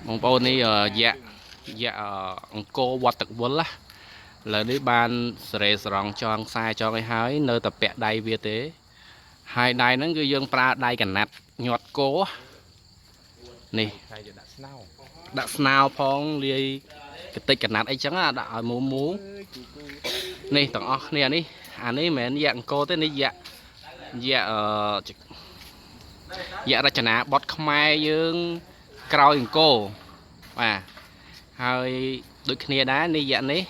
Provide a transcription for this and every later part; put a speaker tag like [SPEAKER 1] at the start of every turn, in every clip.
[SPEAKER 1] បងប្អូននេះយៈយៈអង្គរវត្តទឹកវិលណាឥឡូវនេះបានសេរីសរងចងខ្សែចងឲ្យហើយនៅតែពាក់ដៃវាទេហើយដៃហ្នឹងគឺយើងប្រើដៃកណាត់ញាត់គោនេះ
[SPEAKER 2] ហើយយកដាក់ស្នោ
[SPEAKER 1] ដាក់ស្នោផងលាយកតិចកណាត់អីចឹងណាដាក់ឲ្យមូមូនេះទាំងអស់គ្នានេះអានេះមិនមែនយៈអង្គរទេនេះយៈយៈអឺយៈរចនាបថខ្មែរយើងក្រោយអង្គរបាទហើយដូចគ្នាដែរនេះយៈនេះ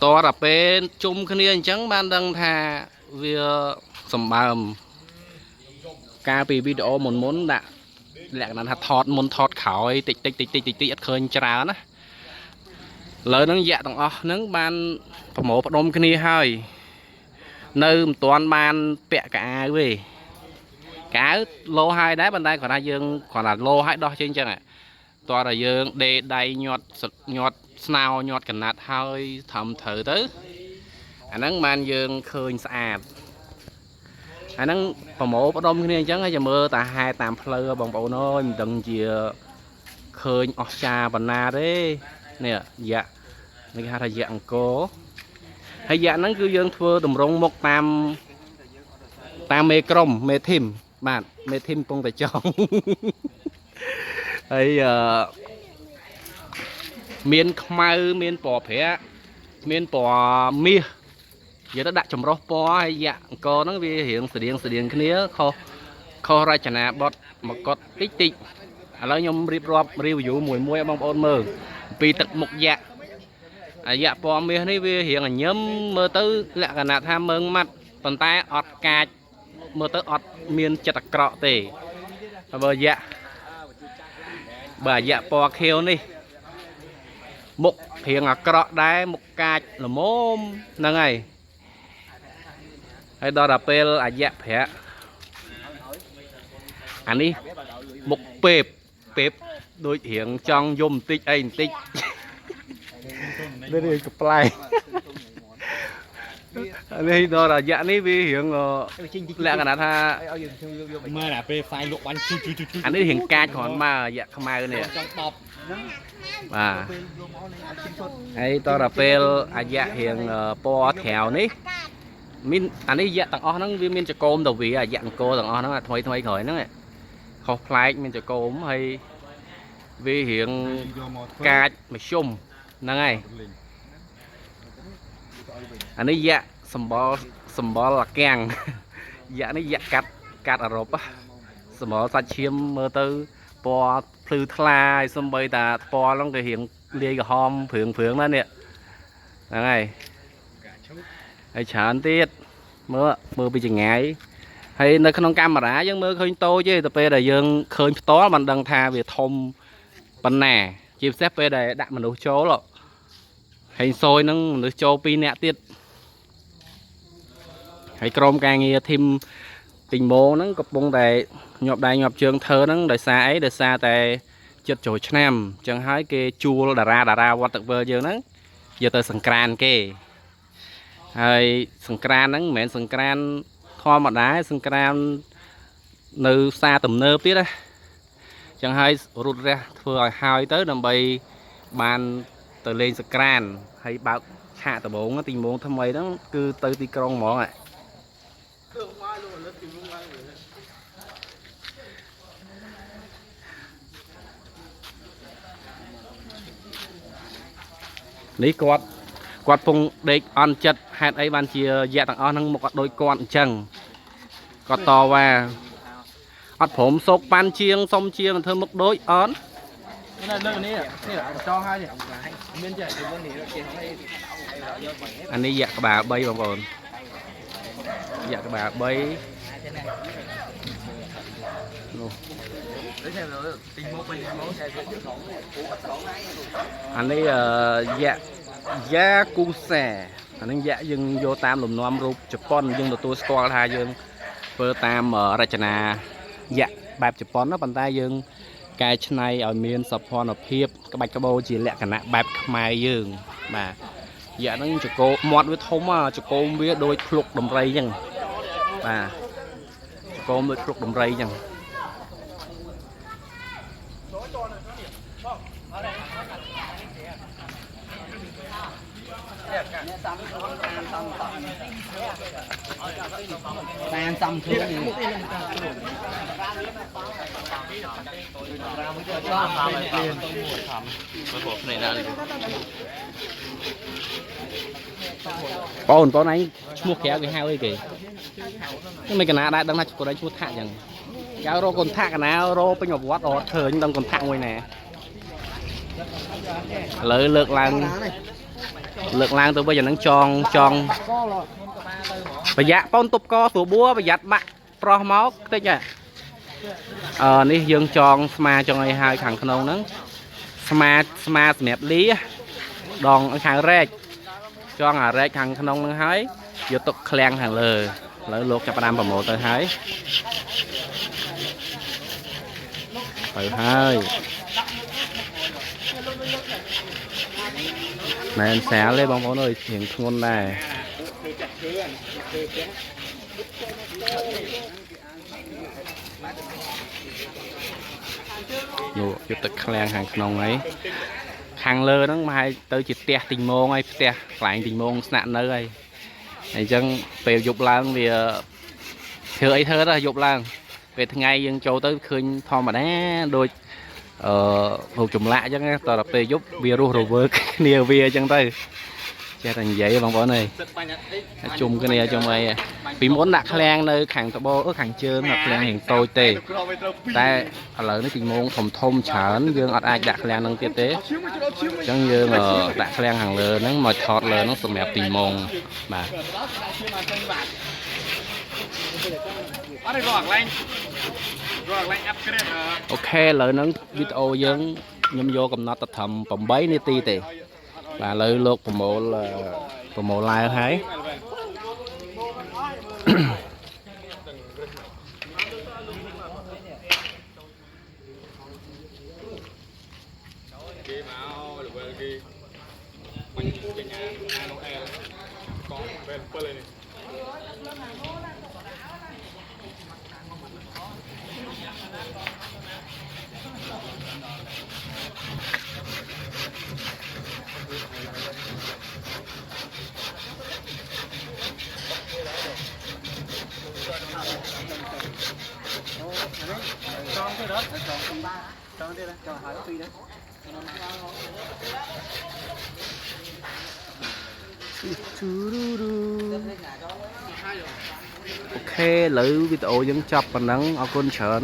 [SPEAKER 1] តរតែពេលជុំគ្នាអញ្ចឹងបានដឹងថាវាសម្បើម កាលពីវីដេអូមុនមុនដាក់លក្ខណៈថាថតមុនថតក្រោយតិចតិចតិចតិចតិចតិចអត់ឃើញច្រើនណាឥឡូវហ្នឹងយៈទាំងអស់ហ្នឹងបានប្រមូលផ្ដុំគ្នាហើយនៅមិនទាន់បានពាក់កៅអៅទេកៅអៅលោហើយដែរប៉ុន្តែគ្រាន់តែយើងគ្រាន់តែលោហើយដោះចេញអញ្ចឹងតោះតែយើងដេដៃញាត់ញាត់ស្នោញាត់កណាត់ហើយធ្វើត្រូវទៅអាហ្នឹងបានយើងឃើញស្អាត អាហ្នឹងប្រមូលផ្ដុំគ្នាអញ្ចឹងហើយចាំមើលតាហែតាមផ្លូវបងប្អូនអើយមិនដឹងជាឃើញអស្ចារ្យប៉ុណ្ណាទេនេះយៈនេះគេហៅថាយៈអង្គរហើយយៈហ្នឹងគឺយើងធ្វើតម្រង់មុខតាមតាមមេក្រុមមេធីមបាទមេធីមកំពុងតែចង់ ហើយអឺមានខ្មៅមានពណ៌ប្រាក់មានពណ៌មាស និយាយទៅដាក់ចម្រោះពណ៌ហើយយៈអង្គរហ្នឹងវារៀងស្តៀងស្តៀងគ្នាខុសខុសរចនាបថមកុដតិចតិចឥឡូវខ្ញុំរៀបរាប់ review មួយមួយឲ្យបងប្អូនមើលអំពីទឹកមុខយៈអាយៈពណ៌មាសនេះវារៀងញញឹមមើលទៅលក្ខណៈថាមើងម៉ាត់ប៉ុន្តែអត់កាចមើលទៅអត់មានចិត្តអាក្រក់ទេហើយបើយៈបើអាយៈពណ៌ខៀវនេះមុខរៀងអាក្រក់ដែរមុខកាចល្មមហ្នឹងហើយ ហើយដល់ដល់ពេលអាយៈប្រាក់អានេះមុខពេបពេបដូចរៀងចង់យំបន្តិចអីបន្តិចនេះនេះកំប្លែងអានេះដល់អាយៈនេះវារៀងលក្ខណៈថា
[SPEAKER 2] មើលអាពេលផ្សាយលក់បាញ់ជូជូជូជូ
[SPEAKER 1] អានេះរៀងកាចគ្រាន់មកអាយៈខ្មៅនេះ
[SPEAKER 2] ចង់10
[SPEAKER 1] បាទហើយដល់ដល់ពេលអាយៈរៀងពណ៌ត្រាវនេះមានអានេះយៈទាំងអស់ហ្នឹងវាមានចកោមទៅវាអាយៈអង្គរទាំងអស់ហ្នឹងអាថ្មីថ្មីក្រោយហ្នឹងខុសប្លែកមានចកោមហើយវារៀង
[SPEAKER 2] យកមកធ្វើ
[SPEAKER 1] កាចមធ្យមហ្នឹងហើយ
[SPEAKER 2] លេង
[SPEAKER 1] អានេះយៈសម្បល់សម្បល់អាកាំង យៈនេះយៈកាត់កាត់អឺរ៉ុបហ៎សម្បល់សាច់ឈាមមើលទៅពណ៌ភ្លឺថ្លាហើយសំបីតាពណ៌ហ្នឹងក៏រៀងលាយក្រហមព្រឿងព្រឿងដែរនេះហ្នឹងហើយ
[SPEAKER 2] កាឈូក
[SPEAKER 1] ហើយច្រើនទៀតមើលមើលពីចង្ងាយហើយនៅក្នុងកាមេរ៉ាយើងមើលឃើញតូចទេតែពេលដែលយើងឃើញផ្ទាល់បានដឹងថាវាធំប៉ុណ្ណាជាពិសេសពេលដែលដាក់មនុស្សចូលហ៎ហេងសូយហ្នឹងមនុស្សចូល2នាក់ទៀតហើយក្រុមការងារធីមទីងម៉ងហ្នឹងកំពុងតែញាប់ដៃញាប់ជើងធ្វើហ្នឹងដោយសារអីដោយសារតែចិត្តចូលឆ្នាំអញ្ចឹងហើយគេជួលតារាតារាវត្តទឹកវើយើងហ្នឹងយកទៅសង្ក្រានគេ ហើយសង្ក្រានហ្នឹងមិនមែនសង្ក្រានធម្មតាទេសង្ក្រាននៅផ្សារទំនើបទៀតណាអញ្ចឹងហើយរុតរះធ្វើឲ្យហើយទៅដើម្បីបានទៅលេងសង្ក្រានហើយបើកឆាកដំបងទីម៉ោងថ្មីហ្នឹងគឺទៅទីក្រុងហ្មងហ่ะនេះគាត់ គាត់ពងដេកអន់ចិត្តហេតុអីបានជាយៈទាំងអស់ហ្នឹងមកអត់ដូចគាត់អញ្ចឹងគាត់តវ៉ាអត់ព្រមសោកប៉ាន់ជាងសុំជាងធ្វើមុខដូចអន់
[SPEAKER 3] នេះលើនេះនេះចងហើយនេះមានចេះ
[SPEAKER 1] អានេះយៈក្បាល3បងប្អូនយៈក្បាល3នោះអានេះអឺយៈយ៉ាគូសាអានេះយៈយើងយកតាមលំនាំរូបជប៉ុនយើងទទួលស្គាល់ថាយើងធ្វើតាមរចនាយៈបែបជប៉ុនណាប៉ុន្តែយើងកែច្នៃឲ្យមានសោភ័ណភាពក្បាច់ក្បូរជាលក្ខណៈបែបខ្មែរយើងបាទ យៈហ្នឹងចកោមាត់វាធំហ่ะចកោមវាដូចភ្លុកដំរីអញ្ចឹងបាទ កោមដូចភ្លុកដំរីអញ្ចឹង
[SPEAKER 3] តាមសំខ្លួន
[SPEAKER 1] បងបងឯងឈ្មោះក្រៅគេហៅអីគេមិនកណាដែរដឹងថាគាត់ឯងឈ្មោះថាក់អញ្ចឹងគេរកកូនថាក់កណារកពេញមួយវត្តអត់ឃើញដឹងកូនថាក់មួយណាឥឡូវលើកឡើងលើកឡើងទៅវិញអាហ្នឹងចងចងប្រយ័ត្នបងទប់កស្រួលបួប្រយ័ត្នបាក់ប្រោះមកតិចហ่ะអឺនេះយើងចងស្មាចងអីហើយខាងក្នុងហ្នឹងស្មាស្មាសម្រាប់លីដងខាងរែក ចងអារែកខាងក្នុងហ្នឹងហើយយកទុកឃ្លាំងខាងលើឥឡូវលោកចាប់ផ្ដើមប្រមូលទៅហើយទៅហើយណែនស្រាលទេបងប្អូនអើយរៀងធ្ងន់ដែរនោះយកទឹកឃ្លាំងខាងក្នុងហើយ ខាងលើហ្នឹងមកឲ្យទៅជាផ្ទះទីងមងហើយផ្ទះកន្លែងទីងមងស្នាក់នៅហើយអញ្ចឹងពេលយប់ឡើងវាធ្វើអីធ្វើទៅយប់ឡើងពេលថ្ងៃយើងចូលទៅឃើញធម្មតាដូចអឺរូបចម្លាក់អញ្ចឹងណាតដល់ពេលយប់វារស់រវើកគ្នាវាអញ្ចឹងទៅចេះតែនិយាយបងប្អូនអើយ
[SPEAKER 2] ទឹកបាញ់អត់តិច
[SPEAKER 1] ជុំគ្នាជុំអីពីមុនដាក់ឃ្លាំងនៅខាងត្បូងអឺខាងជើងដាក់ឃ្លាំងរៀងតូចទេ
[SPEAKER 2] ក្រោយត្រូវពី
[SPEAKER 1] តែឥឡូវនេះទីងមងធំធំច្រើនយើងអត់អាចដាក់ឃ្លាំងហ្នឹងទៀតទេ
[SPEAKER 2] ឈាមមកឈាម
[SPEAKER 1] អញ្ចឹងយើងដាក់ឃ្លាំងខាងលើហ្នឹងមកថតលើហ្នឹងសម្រាប់ទីម៉ងបាទ
[SPEAKER 2] អត់ទេរកកន្លែងរកកន្លែង upgrade
[SPEAKER 1] OK ឥឡូវហ្នឹងវីដេអូយើងខ្ញុំយកកំណត់ទៅត្រឹម8នាទីទេបាទឥឡូវលោកប្រមូលប្រមូលឡើងហើយ
[SPEAKER 2] គេមក level គេបាញ់ចេញអាលោកអែលកង level 7នេះ
[SPEAKER 3] ចងទៀតអត់ចងបាចងទៀតចងហើយពីរដែរ
[SPEAKER 1] OK ឥឡូវវីដេអូយើងចប់ប៉ុណ្ណឹងអរគុណច្រើន